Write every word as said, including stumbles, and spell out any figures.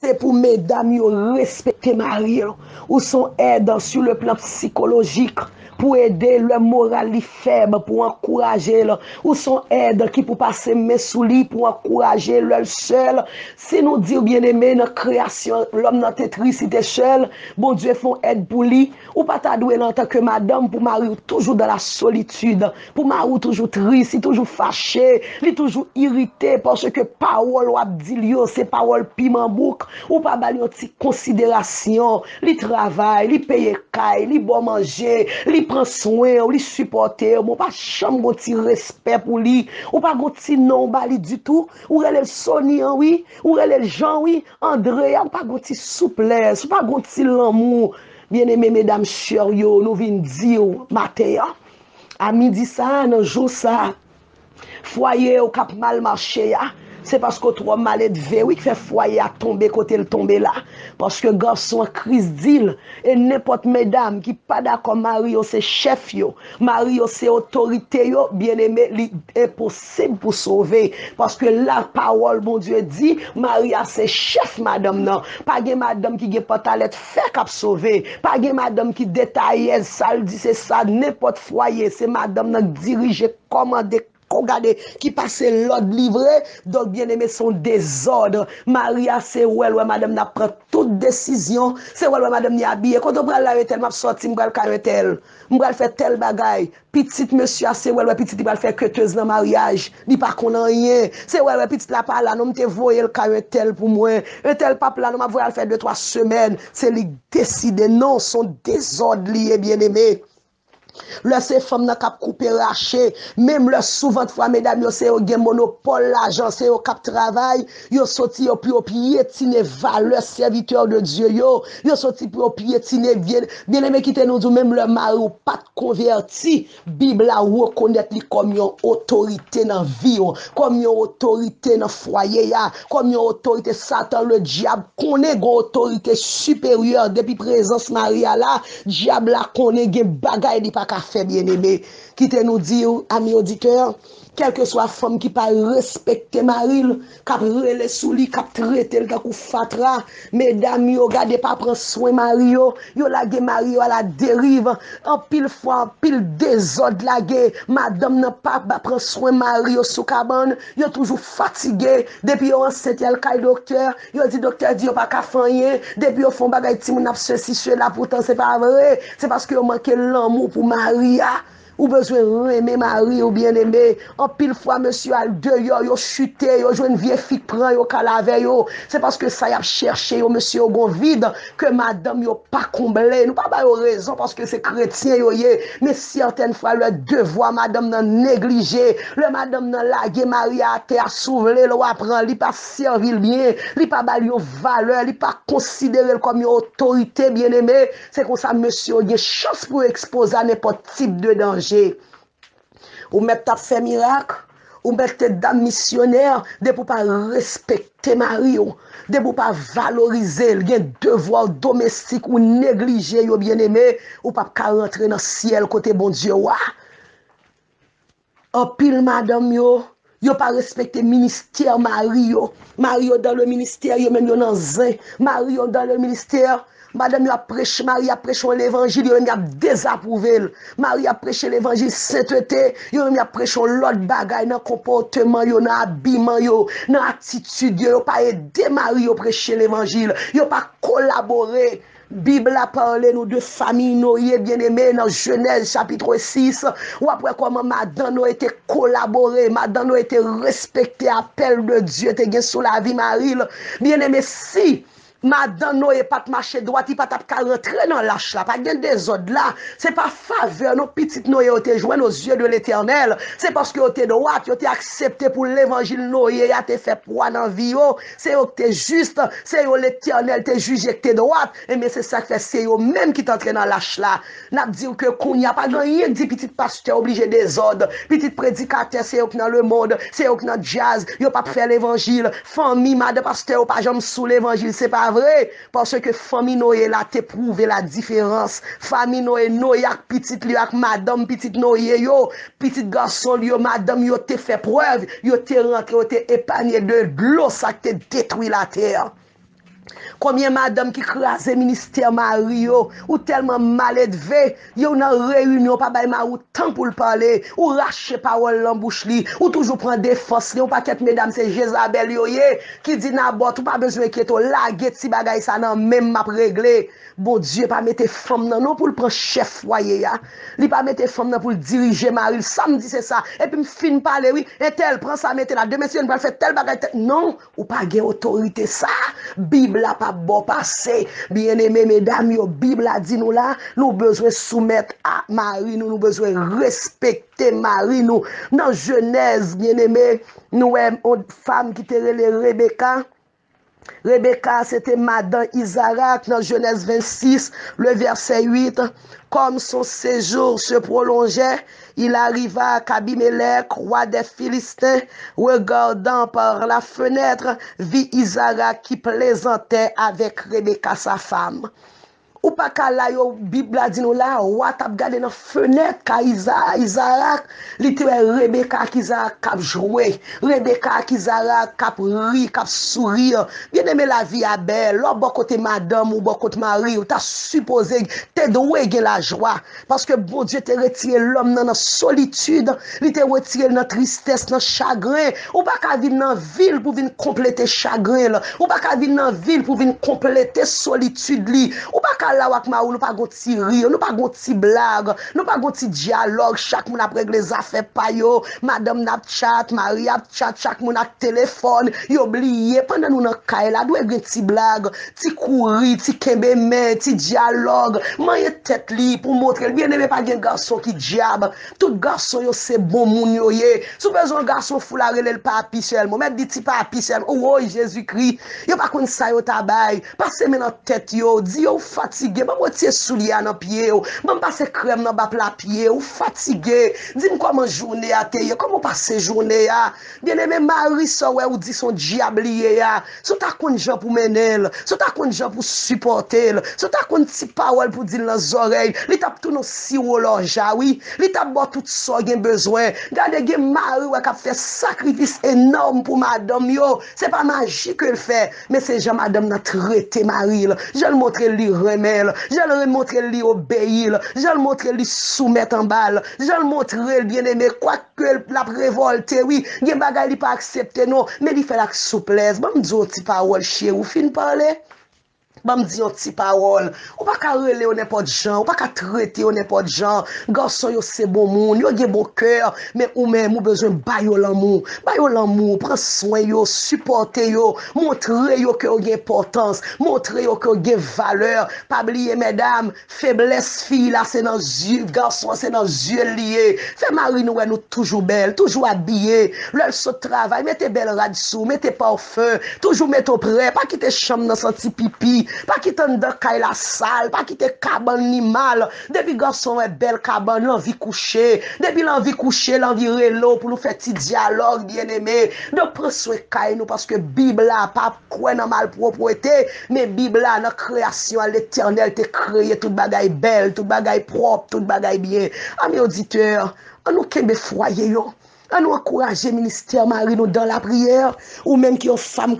Se pou medam yo respekte mari yo. Ou se yon èd sou le plan sikolojik pou ede lè moral li fèb, pou ankouraje l. Ou se yon èd ki pou pase men sou li, pou ankouraje l lè l sèl. Si nou di w byeneme nan kreyasyon, lòm nan te tris, li te sèl, Bondye fè yon èd pou li. Ou pa ta dwe la antanke madanm pou mari w toujou dans la solitude, pou mari w toujou tris, li toujou fache, li toujou irite, paske pawòl w ap di l yo, se pawòl piman bouk. Ou pa ba l yon ti konsiderasyon. Li travay, li peye kay, li ba w manje, li pran swen w, li sipòte w, men w pa janm gon ti respè pou li. Ou pa gon ti non w ba li ditou. Ou rele l Sony an wi, ou rele l Jean wi, Andrea, ou pa gon ti souplès, ou pa gon ti lanmou. Byeneme medam chè yo, nou vin di w maten an, a midi sa a, nan jou sa a, fwaye w k ap mal mache a, se paske w twò maledve wi k fè fwaye a tonbe kote l tonbe la. Paske gason an Kris di l, e nenpòt medam ki pa dakò mari yo se chèf yo, mari yo se otorite yo, byeneme, li enposib pou sove. Paske lapawòl Bondye di, mari a se chèf madanm nan. Pa gen madanm ki gen pantalèt fè k ap sove. Pa gen madanm ki detayèz, sa l di se sa, nenpòt fwaye, se madanm nan k dirije, kòmande, ko gade, ki pase lòd livre. Donk, byeneme, se yon dezòd. Mari a se wè l wè madanm nan ap pran tout desizyon. Se wè l wè madanm li abiye. Kote w pral la, entèl? M ap sòti, m pral kay entèl. M pral fè tèl bagay. Pitit mesye a, se wè l wè pitit li pral fè ketez nan maryaj. Li pa konn anyen. Se wè l wè pitit la pa la, non, m te voye l kay entèl pou mwen. Entèl p ap la, non, m ap voye al fè de twa semèn. Se li k deside, non, se yon dezòd li ye, byeneme. Lè se fanm nan k ap koupe rache, menm lè souvantfwa medam yo se yo gen monopòl lajan, se yo k ap travay, yo soti yo pou yo pyetine valè sèvitè de Dye yo, yo soti pou yo pyetine vye. Byeneme, kite nou di w, menm lè mari w pa t konvèti, Bib la rekonèt li kòm yon otorite nan vi w, kòm yon otorite nan fwaye a, kòm yon otorite. Satan, ledyab, konnen gen otorite siperyè depi prezans mari a la. Dyab la konnen gen bagay li pa ka fè, byeneme. Kite nou di w, ami oditè, kèlkeswa fanm ki pa respekte mari l, k ap rele sou li, k ap trete l tankou fatra, medam yo, gade, pa pran swen mari yo, yo lage mari yo a la deriv. Anpil fwa, anpil dezòd lage, madanm nan pa, pa pran swen mari yo sou kabann, yo toujou fatige. Depi yo ansent, y al kay doktè, yo di doktè di yo pa ka fè anyen. Depi yo fè yon bagay, timoun ap sesi, sela, poutan se pa vre. Se paske yo manke lanmou pou mari a. Ou bezwen renmen mari w, byeneme. Anpil fwa, mesye al deyò, yo chite, yo jwenn vye fi k pran yo, k al avè yo. Se paske sa y ap chèche yo, mesye yo gon vid ke madanm yo pa konble. Nou pa ba yo rezon paske se kretyen yo ye. Men sètèn fwa, lè devwa madanm nan neglije, lè madanm nan lage mari a atè a, si w vle l, w a pran, li pa sèvi l byen, li pa ba l yon valè, li pa konsidere l kòm yon otorite, byeneme. Se konsa mesye yo gen chans pou yo ekspoze a nenpòt tip de danje. Ou mèt t ap fè mirak, ou mèt te dam misyonè, depi w pa respekte mari w, depi w pa valorize l, gen devwa domestik ou neglije yo, byeneme, ou p ap ka rantre nan syèl kote Bondye w a. Anpil madanm yo, yo pa respekte ministè mari yo. Mari yo dans le ministère, yo menm yo nan zen. Mari yo dans le ministère, madanm yo ap preche, mari ap preche yon levanjil, yo menm y ap dezapwouve l. Mari ap preche levanjil sentete, yo menm y ap preche yon lòt bagay nan konpòteman yo, nan abiman yo, nan atitid yo. Yo pa ede mari yo preche levanjil, yo pa kolabore. Bib la pale nou de fanmi Noye, byeneme, nan Jenèz chapit sis, w ap wè kòman madan Noye te kolabore, madan Noye te respekte apèl de Dye te gen sou lavi mari l. Byeneme, si madan Noye pa t mache dwat, li pa t ap ka rantre nan lach la. Pa t gen dezòd la. Se pa favè non pitit Noye yo te jwenn aux yeux de l'Éternel. Se paske yo te dwat, yo te aksepte pou levanjil Noye a te fè pwa nan vi yo. Se yo ki te jis, se yo Letènèl te jije ki te dwat. Ebyen, se sa k fè se yo menm ki t antre nan lach la. N ap di w ke kounye a, pa gen anyen k di pitit pastè oblije dezòd, pitit predikatè se yo k nan lemonn, se yo k nan djaz, yo p ap fè levanjil. Fanmi madan pastè yo pa janm sou levanjil, se pa vre. Paske fanmi Noye la te pwouve la diferans. Fanmi Noye, Noye ak pitit li yo, ak madanm pitit Noye yo, pitit gason li yo, madanm yo te fè prèv, yo te rantre, yo te epanye de dlo sa k te detwi latè. Konbyen madanm ki kraze ministè mari yo? Ou tèlman maledve, yo nan reyinyon, pa bay mari w tan pou l pale, ou rache pawòl nan bouch li, ou toujou pran defans li. Yon pakèt medam se Jezabèl yo ye, ki di Nabòt, ou pa bezwen enkyete w, lage ti bagay sa nan men m, m ap regle. Bondye pa mete fanm nan non pou l pran chèf fwaye a. Li pa mete fanm nan pou l dirije mari l. Sa m di se sa. Epi m fin pale wi. Entèl pran sa mete la. Demen si yo n pral fè tèl bagay tèl. Non, ou pa gen otorite sa. Bib la pa ba w pase. Byeneme medam yo, Bib la di nou la, nou bezwen soumèt a mari nou, nou bezwen respekte mari nou. Nan Jenèz, byeneme, nou wè yon fanm ki te rele Rebeka. Rebeka se te madan Izarak nan Jenèz vennsis, le vèsè uit. Comme son séjour se prolongeait, il arriva qu'Abimelech, roi des Philistins, regardant par la fenêtre, vit Isaac qui plaisantait avec Rebecca sa femme. Ou pa ka la yo, Bib la di nou la, wa t ap gade nan fenèt kay Iza- Izarak, li te wè Rebeka ak Izarak k ap jwe, Rebeka ak Izarak k ap ri, k ap souri. Byeneme, lavi a bèl. Lè w bò kote madanm ou, bò kote mari w, ta sipoze, te dwe gen lajwa. Paske Bondye te retire lòm nan nan solitid, li te retire l nan tristès, nan chagren. Ou pa ka vin nan vi l pou vin konplete chagren l. Ou pa ka vin nan vi l pou vin konplete solitid li. Ou pa ka la w ak mari w, nou pa gon ti ri, nou pa gon ti blag, nou pa gon ti dyalòg, chak moun ap regle zafè pa yo, madanm nan ap chat, mari ap chat, chak moun ak telefòn, yo bliye, pandan nou nan kay la, dwe gen ti blag, ti kouri, ti kenbe men, ti dyalòg, manyen tèt li pou montre l. Byeneme, pa gen gason ki dyab, tout gason yo se bon moun yo ye. Si w bezwen yon gason fou la, rele l papi sèlman, w mèt di ti papi sèlman, woy Jezikri, yo pa konn sa yo ta bay. Pase men nan tèt yo, di yo w fatige, ban m retire soulye a nan pye w, ban m pase krèm nan ba pla pye w, ou fatige, di m kòman jounen a te ye, kòman w pase jounen a. Byeneme, mari sa w wè ou di se yon dyab li ye a, si w ta konn jan pou mennen l, si w ta konn jan pou sipòte l, si w ta konn ti pawòl pou di l nan zòrèy, li t ap tounen w siwo lòja wi, li t ap ba w tout sa w gen bezwen. Gade, gen mari w wè k ap fè sakrifis enòm pou madanm yo, se pa maji ke l fè, men se jan madanm nan trete mari l, jan l montre l li renmen l, jan l montre l li obeyi l, jan l montre l li soumèt anba l, jan l montre l, byeneme, kwak ke l ap revòlte wi, gen bagay li pa aksepte non, men li fè l ak souplès. Ban m di w yon ti pawòl cheri, ou fin pale? Ban m di yon ti pawòl. Ou pa ka rele yo nenpòt jan, ou pa ka trete yo nenpòt jan. Gason yo se bon moun, yo gen bon kè, men ou menm ou bezwen ba yo lanmou. Ba yo lanmou, pran swen yo, sipòte yo, montre yo ke yo gen enpòtans, montre yo ke yo gen valè. Pa bliye medam, feblès fi la se nan zye, gason an se nan zye l li ye. Fè mari nou wè nou toujou bèl, toujou abiye. Lè l sot travay, mete bèl rad sou, mete pafen, toujou mete w prè, pa kite chanm nan santi pipi, pa kite anndan kay la sal, pa kite kabann li mal. Depi gason wè bèl kabann, l anvi kouche. Depi l anvi kouche, l anvi rele w pou nou fè ti dyalòg, byeneme. Donk pran swen kay nou paske Bib la pa kwè nan malpwòpte, men Bib la nan kreyasyon an, Letènèl te kreye tout bagay bèl, tout bagay pwòp, tout bagay byen. Ami oditè, an nou kenbe fwaye yo. An nou ankouraje ministè mari nou dan lapriyè. Ou menm ki yon fanm